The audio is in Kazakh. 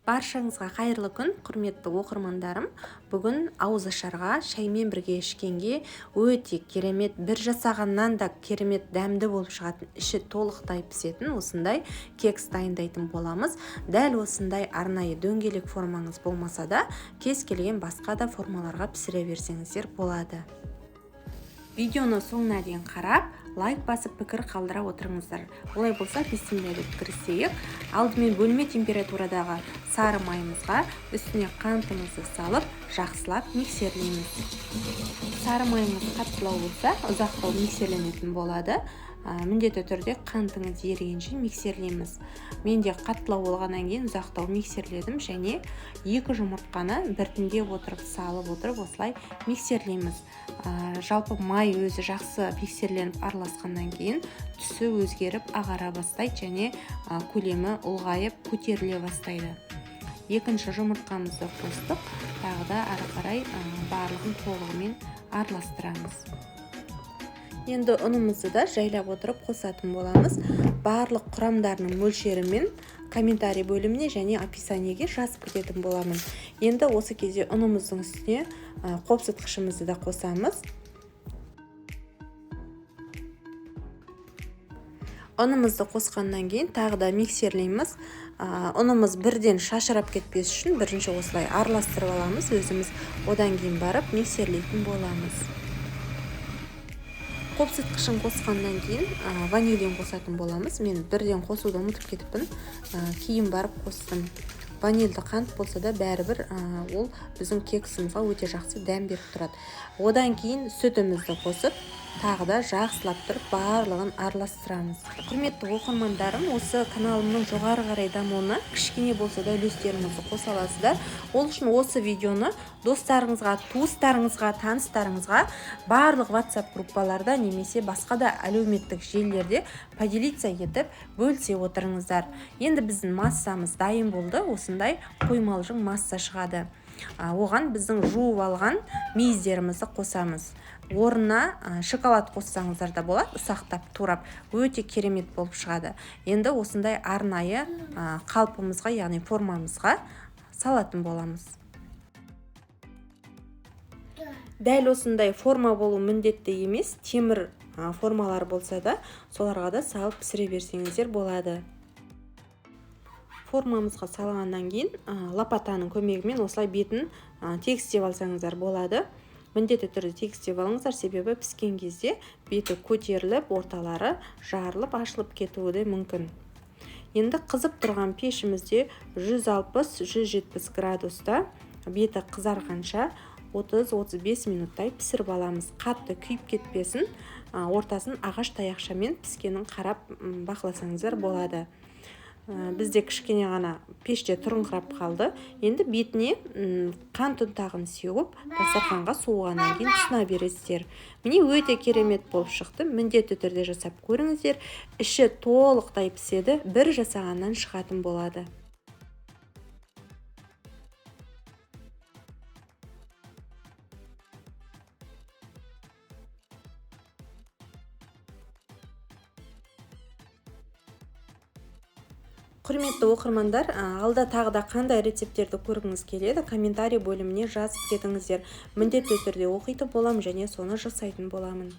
Баршаңызға қайырлы күн, құрметті оқырмандарым. Бүгін ауызашарға шаймен бірге ішкенге өте керемет, бір жасағаннан да керемет дәмді болып шығатын, іші толықтай пісетін осындай кекс дайындайтын боламыз. Дәл осындай арнайы дөңгелек формаңыз болмаса да, кез келген басқа да формаларға пісіре берсеңіздер болады. Видеоны соңына дейін қарап, лайк басып пікір қалдыра отырыңыздар. Олай болса, бисмилля деп кірісейік. Алдымен бөлме температурадағы сары майымызға үстіне қантымызды салып, жақсылап миксерлейміз. Сары майымыз қаттылау болса, ұзақтау миксерленетін болады. Міндетті түрде қантыңыз ерігенше миксерлейміз. Мен де қаттылау болғаннан кейін ұзақтау миксерледім және 2 жұмыртқаны біртіндеп отырып салып отырып осылай миксерлейміз. Жалпы май өзі жақсы миксерленіп араласқаннан кейін түсі өзгеріп ағара бастайды және көлемі ұлғайып көтеріле бастайды. Екінші жұмыртқамызды қостық, тағы да ары қарай барлығын толығымен араластырамыз. Енді ұнымызды да жайлап отырып қосатын боламыз. Барлық құрамдарының мөлшерімен комментарий бөліміне және описаниеге жазып кететін боламын. Енді осы кезде ұнымыздың үстіне қопсытқышымызды да қосамыз. Ұнымызды қосқаннан кейін тағы да миксерлейміз. Ұнымыз бірден шашырап кетпес үшін бірінші осылай араластырып аламыз өзіміз, одан кейін барып миксерлейтін боламыз. Қопсытқышын қосқаннан кейін, ванилин қосатын боламыз. Мен бірден қосуды ұмытып кетіппін, кейін барып қостым. Ванильді қант болса да бәрібір, ол біздің кексімізге өте жақсы дәм беріп тұрады. Одан кейін сүтімізді қосып, тағы да жақсылап тұрып барлығын араластырамыз. Құрметті оқырмандарым, осы каналымның жоғары қарай дамуына кішкене болса да үлестеріңізді қоса аласыздар. Ол үшін осы видеоны достарыңызға, туыстарыңызға, таныстарыңызға барлық WhatsApp группаларда немесе басқа да әлеуметтік желілерде поделиться етіп бөлісе отырыңыздар. Енді біздің массамыз дайын болды. Осындай қоймалжың масса шығады. Оған біздің жуып алған мейіздерімізді қосамыз. Орнына шоколад қоссаңыздар да болады, ұсақтап турап, өте керемет болып шығады. Енді осындай арнайы қалпымызға, яғни формамызға салатын боламыз. Дәл осындай форма болу міндетті емес, темір формалар болса да, соларға да салып пісіре берсеңіздер болады. Формамызға салғаннан кейін, лопатаның көмегімен осылай бетін тегістеп алсаңыздар болады. Міндетті түрде тегістеп алыңыздар, себебі піскен кезде беті көтеріліп, орталары жарылып, ашылып кетуі де мүмкін. Енді қызып тұрған пешімізде 160-170 градуста беті қызарғанша 30-35 минуттай пісіріп аламыз. Қатты күйіп кетпесін, ортасын ағаш таяқшамен піскенін қарап, бақыласаңыздар болады. Бізде кішкене ғана пеште тұрыңқырап қалды. Енді бетіне қант ұнтағын сеуіп, дастарханға суығаннан кейін ұсына бересіздер. Міне өте керемет болып шықты. Міндетті түрде жасап көріңіздер. Іші толықтай піседі, бір жасағаннан шығатын болады. Құрметті оқырмандар, алда тағы да қандай рецепттерді көргіңіз келеді, комментарий бөліміне жазып кетіңіздер. Міндетті түрде оқитын боламын және соны жасайтын боламын.